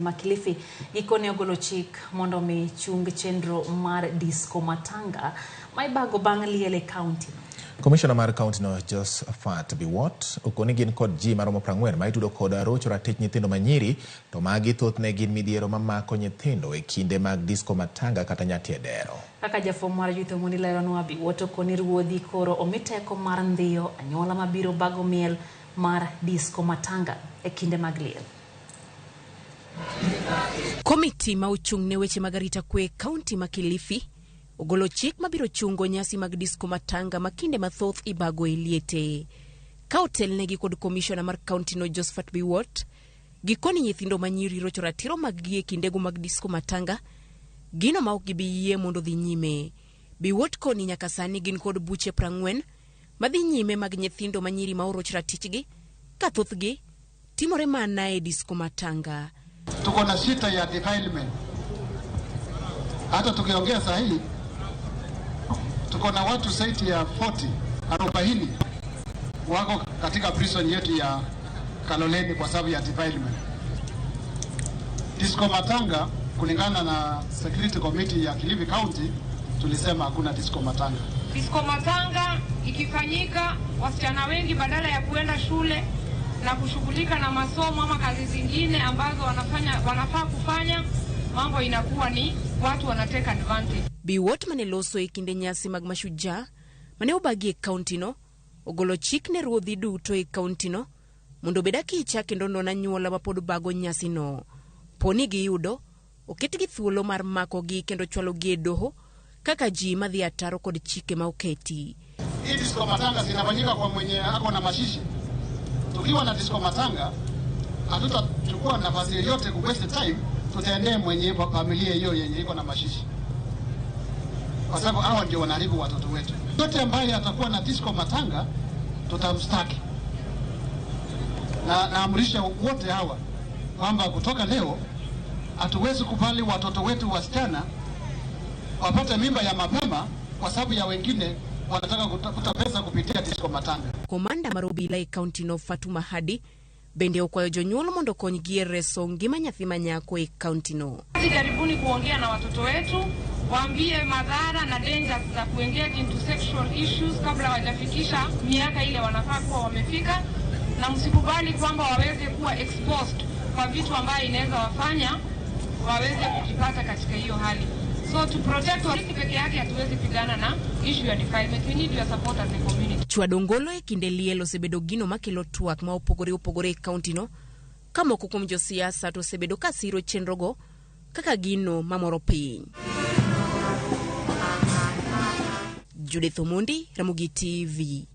Ma Kilifi gikone ogolo chik mondo mi chung chenro mar disco matanga ma ibago bang' liel e kaunti. Komishona mar kauntino Josephat Biwott okoni gin kod ji maromo 40 ma itudo kod rocho ratich nyithindo manyiri to magi thothne gin midhiero mamako nyithindo e kinde mag disco matanga kata nyatie dero. Kaka jafwambo mar Judith Omondi leronwa, Biwott okoni ruodhi koro omi teko mar ndhiyo anyuola mabiro bago miel mar disco matanga e kinde mag liel. Komiti ma ochung' ne weche mag arita kwe e kaunti ma Kilifi ogolo chik mabiro chungo nyasi mag disko matanga ma kinde mathoth ibago e liete. Ka otelnegi kod komishona mar kauntino Josephat Biwott, gikoni nyithindo manyiri rocho ratiro maggi e kindego mag disko matanga, gino ma ok gibi yie mondo odhi nyime. Biwott koni nyaka sani gin kod buche 40 madhi nyime mag nyithindo manyiri ma oroch ratichgi ka thothgi timore mana e disko matanga. Tuko na shida ya defilement. Hata tukiongea saa hii tuko na watu zaidi ya 40 40 wako katika prison yetu ya Kaloleni kwa sababu ya defilement. Disco matanga kulingana na security committee ya Kilifi County tulisema hakuna disco matanga. Disco matanga ikifanyika, wasichana wengi badala ya kuenda shule na kushughulika na masomo ama kazi zingine ambazo wanafaa kufanya, mambo inakuwa ni watu wanateka advantage. Biwott mane loso e kinde nyasi mag mashujaa mane obagi e kauntino ogolo chik ne ruodhi duto e kauntino mondo obed akicha kendo non anyuola mapod bago nyasino. Poni giyudo, oketgi thuolo mar makogi kendo chwalogi e doho kaka ji madhi ataro kod chike ma oketi. Hii disco matanga zinafanyika kwa mwenye ako na mashishi. Tukiwa na disco matanga hatutachukua nafasi yoyote ku waste time, tutaendee mwenye familia hiyo yenye iko na mashishi, kwa sababu hawa ndio wanaharibu watoto wetu. Yote ambaye atakuwa na disco matanga tutamstaki, na naamrisha wote hawa kwamba kutoka leo hatuwezi kubali watoto wetu wasichana wapate mimba ya mapema kwa sababu ya wengine wanataka kutafuta pesa kupitia disco matanga. Komanda mar obila e kauntino Fatuma Hadi bende okwayo jonyuol mondo okonygi e reso ngima nyathi manyako e kauntino. Jaribuni kuongea na watoto wetu, waambie madhara na dangers za kuengage into sexual issues kabla hawajafikisha miaka ile wanafaa kuwa wamefika, na msikubali kwamba waweze kuwa exposed kwa vitu ambayo inaweza wafanya waweze kujipata katika hiyo hali. So to protect sisi peke yake hatuwezi pigana na issue ya defilement. We need your support as a community. Chwado ngolo e kinde liel osebedo gino makelo twak ma opogore opogore e kauntino, ka moko kuom josiasa to osebedo ka siro chenrogo kaka gino mamoro piny. Judith Omondi, Ramogi TV.